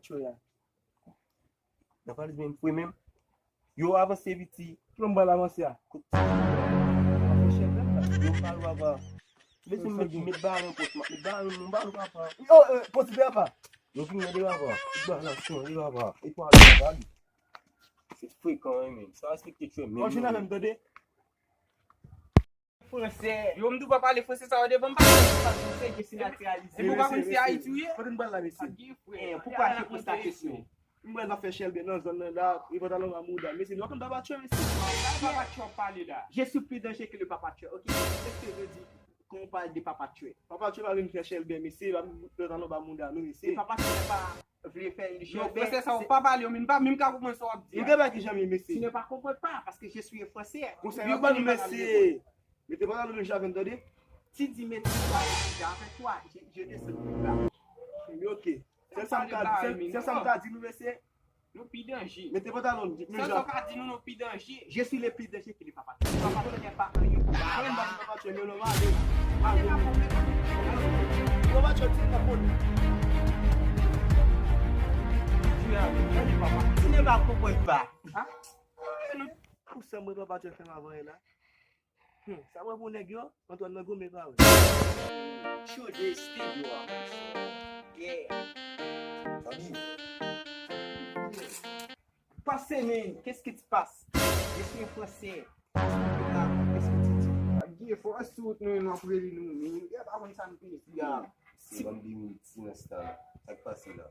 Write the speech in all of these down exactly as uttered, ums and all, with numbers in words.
Tchwe a. Nan valiz mwen, m fwe menm. Yo avanse piti. Kilè m pral avanse a? Kote? Yo pral papa. Mesye, met, met balon pòs, met balon, non, balon papa. Yo, eh, pòs de papa. Yo vin nan de papa. Balon, de papa. E pwa de papa. Se frekan, wi, men. Sa respekte tchwe menm. Yon jou nan menm, tande. Fransè. Yo, m tou pa pale fransè sa yo devan m, pa pale fransè, je suis naturalisé. E pou pa konn se Ayiti ou ye? Kote n pral la, mesye? Pa gen frè. Eh, poukwa se konsa kesyon? M pral va fè chèlbè nan zòn nan la, e pantalon ba mouda. Mesye, nou pa konn Papa Tchwe, mesye. Papa Tchwe ap pale la. Je suis plus dangereux que le Papa Tchwe, ok? C'est ce que je dis quand on parle de Papa Tchwe. Papa Tchwe pa vin fè chèlbè, mesye, pa pantalon ba mouda, non, mesye. E Papa Tchwe pa vle fè yon chèlbè. Non, fransè sa ou pa pale, ou menm pa menm ka konprann sa w ap di a. Nou gen bagay ki janm ye, mesye. Tu ne pas comprends pas, parce que je suis un Français. Konsa yo ban nou, mesye. Mete pantalon nou javen, tande. Ti di mete pantalon nou javen, toi, je, je descends plus bas. Wi, ok. Sèl sa m ka di, sèl, sèl sa m ka di nou, mesye. Nou pi danje. Mete pantalon nou javen. Sèl sa w ka di nou, nou pi danje. Je suis le plus dangereux que le Papa Tchwe. Papa Tchwe pa anyen pou nou. Anyen pa pou Papa Tchwe, men nou va ale. Papa Tchwe, ti nan pon. Tu ne vas comprendre pas. Hein? Pou sa mwen Papa Tchwe fè m avan la. Hmm, sa mwen pou nèg yo, Antoine nan goumen pa wè. Chode studio a, monchè. Yeah. Salut. Pase, men, qu'est-ce qui se passe? Je suis un Français. Qu'est-ce que tu dis? Gen fòs sou wout nou, nou ap rele nou, men, yo pa konn sa nou te di a. Se banm de mil ti nan stan. Sa k pase la?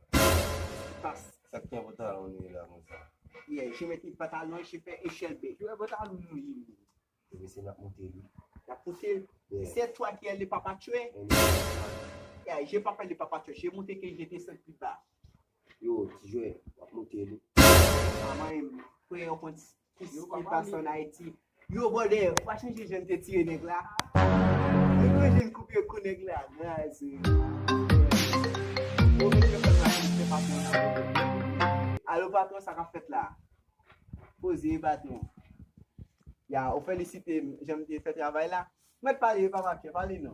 Pas. Sa k gen pantalon nou ye la konsa? Yeah, je mete pantalon, je fais échelle bè. Yo, pantalon nou ye, men. Mesye, n ap monte li. N ap monte. Yeah. C'est toi qui es le Papa Tchwe. Yeah, je pas le Papa Tchwe. Je monte que je descends plus bas. Yo, ti jwè, w ap monte li. Manman, frè, yon konn ki se ki pase an Ayiti. Yo, brother, ou pa chanje jan te tire nèg la. Yo, jan koupe kou nèg la. Nice. Alo, patwon, sa k ap fèt la? Poze, patwon. Ya, ou felisite m, jan m te fè travay la. Mèt pale, papa Tchwe, pale non.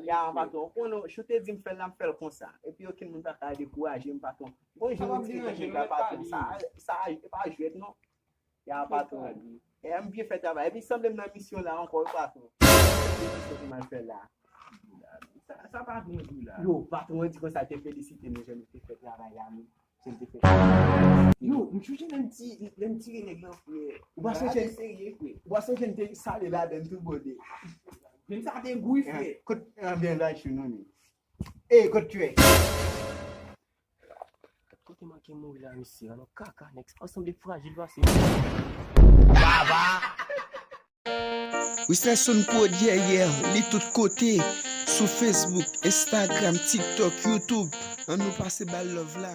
Ya, patwon, ou konnen, si w te di m fè l, m ap fè l konsa. Epi okenn moun pa ka dekouraje m, patwon. Bon, jan w eksplike nèg la, patwon, sa, sa, e pa jwèt non. Ya, patwon. E, m byen fè travay. Epi sanble m nan misyon la ankò, wi, patwon. Misyon pou m al fè la. Sa, sa pa bon jou la. Yo, patwon an di konsa, te felisite nou, jan nou te fè travay la, men. Yo, m sonje lè m ti, lè m tire nèg nan fè. Ou pa sonje? Ou pa sonje m te sale ladann tou bode. Men sa te gou, frè. Kot, anbyen la, chou nou ni. E, kot Tchwe? Kote manke mouri la, mesye? Alò, kaka, nèg, ansanm de frajil pase. Baba! Wisterson Prod, yeah, yeah, li tout kote, sou Facebook, Instagram, TikTok, YouTube. Ann nou pase ba l love la.